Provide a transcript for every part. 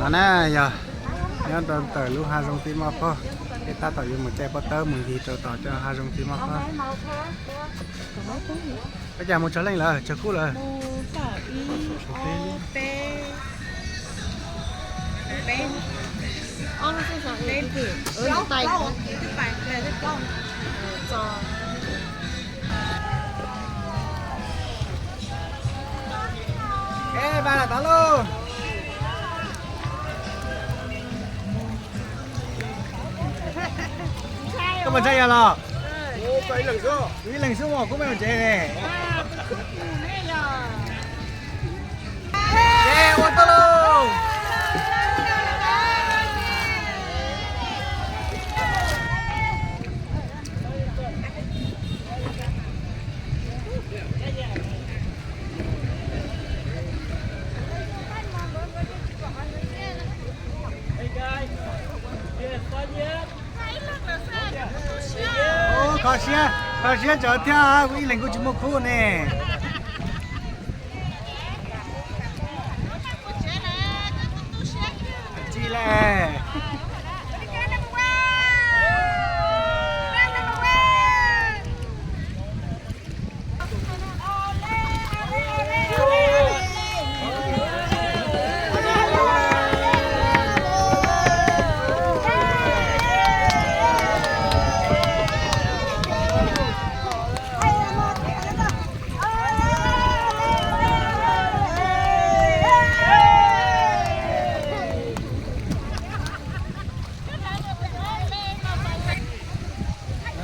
No na yog nyob rau ntawm lub hav zoov Tij Moj Phoj, es tab tom yuav mus caij pob tawb mus ncig rau tom cov hav zoov Tij Moj Phoj. Ua cas mus tsawg leej lawm, tsawg khub lawm? Ê, ba lawm tod lauj. Koj puas ntshai yog los? Ib leeg xwb mas kuv me ua tsev ne. Ua tau lauj. Kho siab, kho siab tsawv thiab, kuv ib leeg kuj tsis muaj khub ne. Tsis le.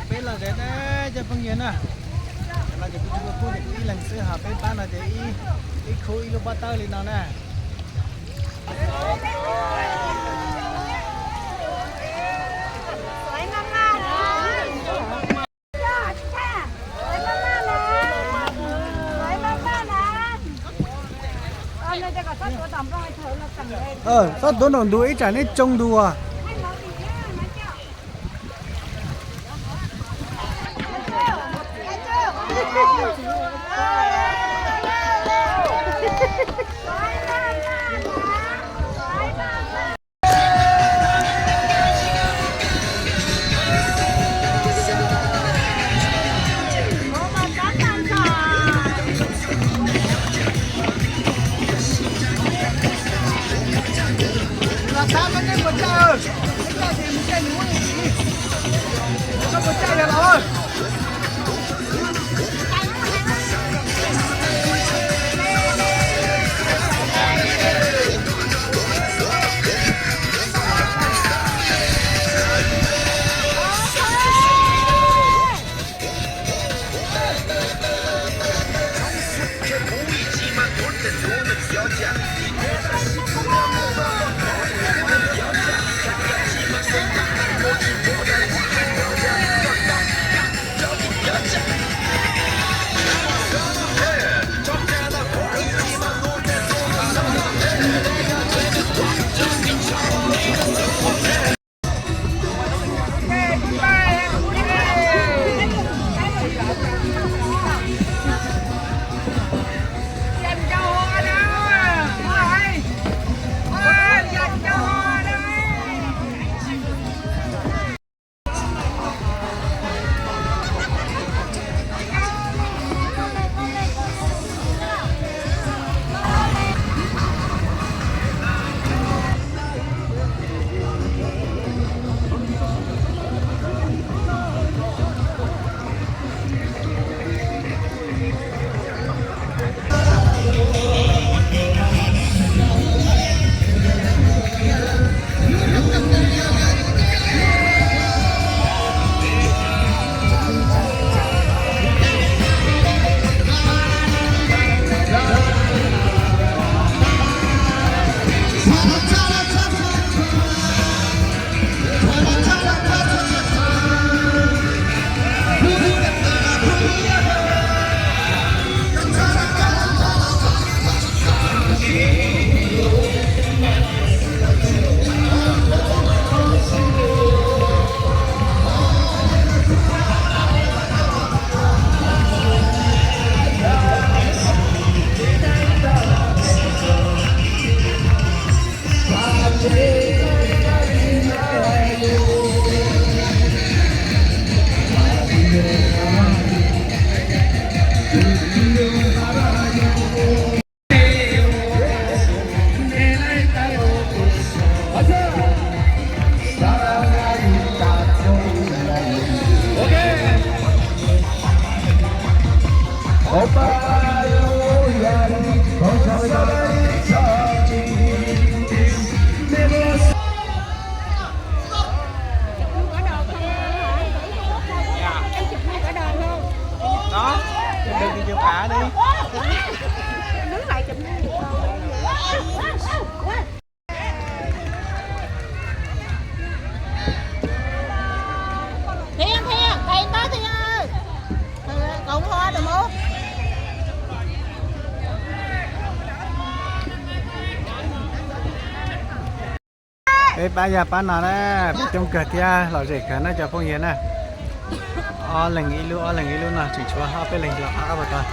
Peb los ze na cov phooj ywg na. Los ces kuv tsis muaj khub ces kuv ib leeg xwb, ho peb pab no ces ib khub ib lub pob tawb li no na. Txhob tuav nraum ntug ib tsam neb tsoo ntug as. Los thab nej puas tsaug? Peb pab yog pab no na, peb coob kawg thiab lom zem kawg na cov phooj ywg na. Ob leeg ib lub, ob leeg ib lub no tseem tshuav ob peb leeg los qab qab pas tas.